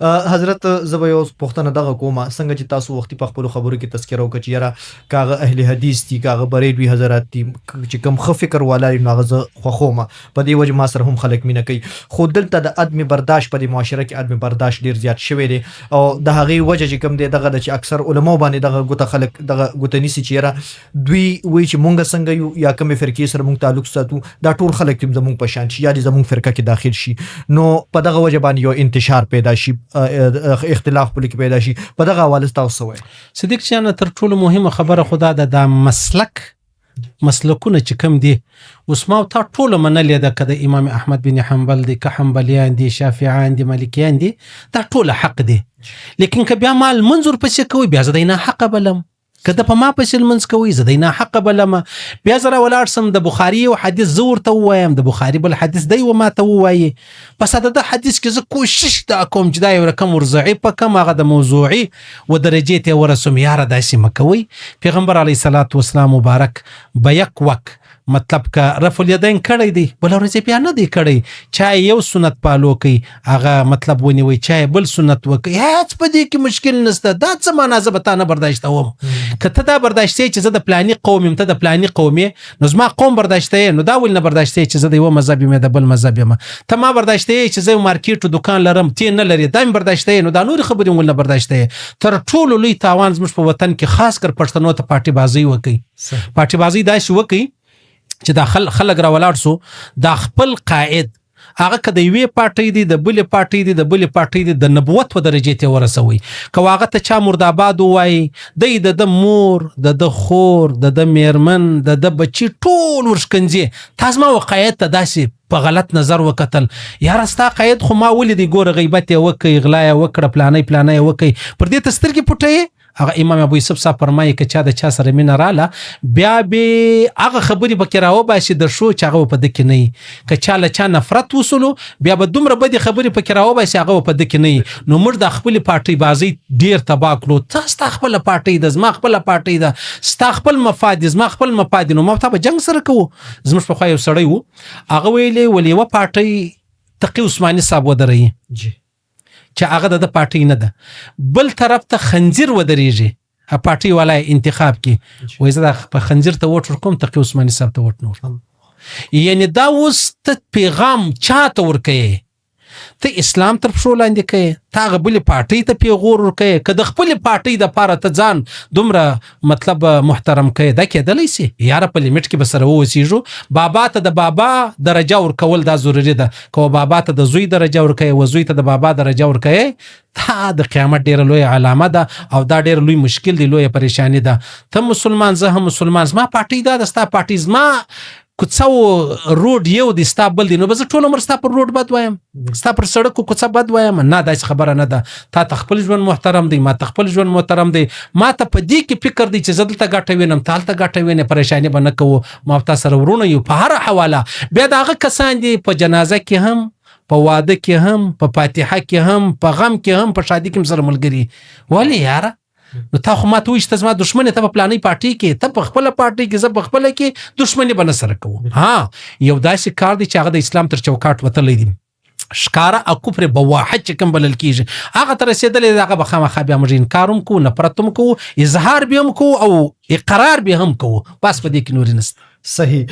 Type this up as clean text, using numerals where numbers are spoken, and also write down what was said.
حضرت، زه به یو پوښتنه دغه کوم، څنګه چې تاسو وختي په خپلو خبرو کې تذکره وکړه چې یاره که هغه اهل حدیث دي، که هغه بریلوي حضرات دي، چې کوم ښه فکر والا دي، نو هغه زه خوښوم، په دې وجه ما سره هم خلک مینه کوي. خو دلته د عدم برداشت، په دې معاشره کې عدم برداشت ډیر زیات شوی دی او د هغې وجه چې کوم دی دغه ده چې اکثر علماو باندې دغه ګوته خلک دغه ګوته نیسي چې یاره دوی وایي چې مونږ څنګه یو یا کومې فرقې سره مونږ تعلق ساتو، دا ټول خلک دې زمونږ په شان شي یا دې زمونږ فرقه کې داخل شي، نو په دغه وجه باندې یو انتشار پیدا شي، اختلاف په کې پیدا شي. په دغه حواله تاسو څه وایئ؟ صدیق جانه، تر ټولو مهمه خبره خو دا ده، دا مسلک مسلکونه چې کوم دي، اوس ما او تا ټوله منلې ده، که د امام احمد بن حنبل دی، که حنبلیان دي، شافعیان دي، مالکیان دي، دا ټوله حق دي. لیکن که بیا ما لمونځ ورپسې کوي، بیا زه دی ناحقه بلم. که د په ما پسې لمونځ کوي، زه دی ناحقه بلم. بیا زه راولاړ سم، د بخاري یو حدیث زه ورته ووایم، د بخاري بل حدیث دی و ما ته ووایي، پس د ده حدیث کې زه کوشش دا کوم چې دا یو رقم ورضعیفه کم، هغه د موضوعي و درجې ته ورسوم. یاره، داسې مه کوئ. پیغمبر علیه الصلاة والسلام مبارک به یک وک مطلب که رفع الیدین کړی دی، بله ورځ یې بیا نه دی کړی. چا یې یو سنت پالو کوي، هغه مطلب ونیوي، چا یې بل سنت وکړي، هیڅ په دې کې مشکل نشته. دا څه معنا زه به تا نه برداشتوم؟ که ته دا برداشتې چې زه د پلاني قوم یم، ته د پلاني قوم یې، نو زما قوم برداشته یې، نو دا ولې نه برداشتې چې زه د یوه مذهب یم، د بل مذهب یم؟ ته ما برداشتې چې زه یو مارکیټ او دکان لرم، ته نه لرې، دا مې برداشته یې، نو دا نورې خبرې مې ولې نه برداشته یې؟ تر ټولو لوی تاوان زموږ په وطن کې خاص کر پښتنو ته پارټي بازۍ وکړي. پارټي بازۍ داسې وکړي چې دا خلک را ولاړ سو، دا خپل قائد، هغه که د یوې پارټۍ دی، د بلې پارټۍ دی، د بلې پارټۍ دی، د نبوت و درجې ته ورسوي. که هغه ته چا مرداباد ووایي، دی د ده مور، د ده خور، د ده میرمن، د ده بچي ټول ورښکنځي. تا زما وقایت ته داسې په غلط نظر وکتل، یاره ستا قاید خو ما ولیدی، ګوره غیبت یې وکړي، غلا یې وکړه، پلانی پلانی یې وکړي، پر دې ته سترګې پټوې. هغه امام ابو یوسف صاحب فرمایي، که چا د چا سره مینه راله، بیا به هغه خبرې پکې راوباسي د ښو چې هغه په ده کې نه وي. که چا له چا نفرت وسولو، بیا به دومره بدې خبرې پکې راوباسي، هغه په ده کې نه وي. نو موږ د خپلې پارټۍ بازۍ ډېر تباه کړو. ته ستا خپله پارټۍ ده، زما خپله پارټۍ ده، ستا خپل مفاد دی، زما خپل مفاد دی، نو ما تا به جنګ سره کوو. زموږ پخوا یو سړی و، هغه ویلې ولې یوه پارټۍ تقي عثماني صاحب ودروي چې هغه د پارټۍ نه ده، بل طرف ته خنزیر ودرېږي، پارټۍ والا انتخاب کی، وای زه په خنزیر ته ووټ ورکوم، تقي عثماني صاحب ته ووټ نه ورکوم. یعنی دا اوس ته پیغام چاته ورکوې؟ ته اسلام تر پښو لاندې کوې، ته هغه بلې پارټۍ ته پیغور ورکوې. که د خپلې پارټۍ دپاره ته ځان دومره مطلب محترم کوې، دا کېدلی سي؟ یاره، په لیمټ کې به سره واوسېږو. بابا ته د بابا درجه ورکول دا ضروري ده. که بابا ته د زوی درجه ورکوې و زوی ته د بابا درجه ورکوې، دا د قیامت ډیره لویه علامه ده او دا ډیر لوی مشکل دی، لویه پریشانی ده. ته مسلمان، زه هم مسلمان، زما پارټۍ دا ده، ستا پارټۍ، زما کوڅه و روډ یو دی، ستا بل دی، نو به زه ټول عمر ستا پر روډ بد وایم، ستا پر سړک او کوڅه بد وایم؟ نه، داسې خبره نه ده. تا ته خپل ژوند محترم دی، ما ته خپل ژوند محترم دی. ما ته په دې کې فکر دی چې زه دلته ګټه وینم، ته هلته ګټه وینې، پریشاني به نه کوو. ما او تا سره وروڼه یو په هره حواله. بیا د هغه کسان دي، په جنازه کې هم، په واده کې هم، په فاتحه کې هم، په غم کې هم، په شادي کې هم سره ملګري. ولې یاره؟ نو تا خو ماته وویل چې ته زما دښمن یې، ته په پلانۍ پارټۍ کې، ته په خپله پارټۍ کې، زه په خپله کې، دښمني به نه سره کوو. ها، یو داسې کار دی چې هغه د اسلام تر چوکاټ وتلی دی، ښکاره او کفر بواحه چې کوم بلل کېږي، هغه ته رسېدلی دی، هغه به خامخا بیا موږ انکار هم کوو، نفرت هم کوو، اظهار به هم کوو او اقرار به هم کوو. بس، په دې کې نورې نشته. صحیح.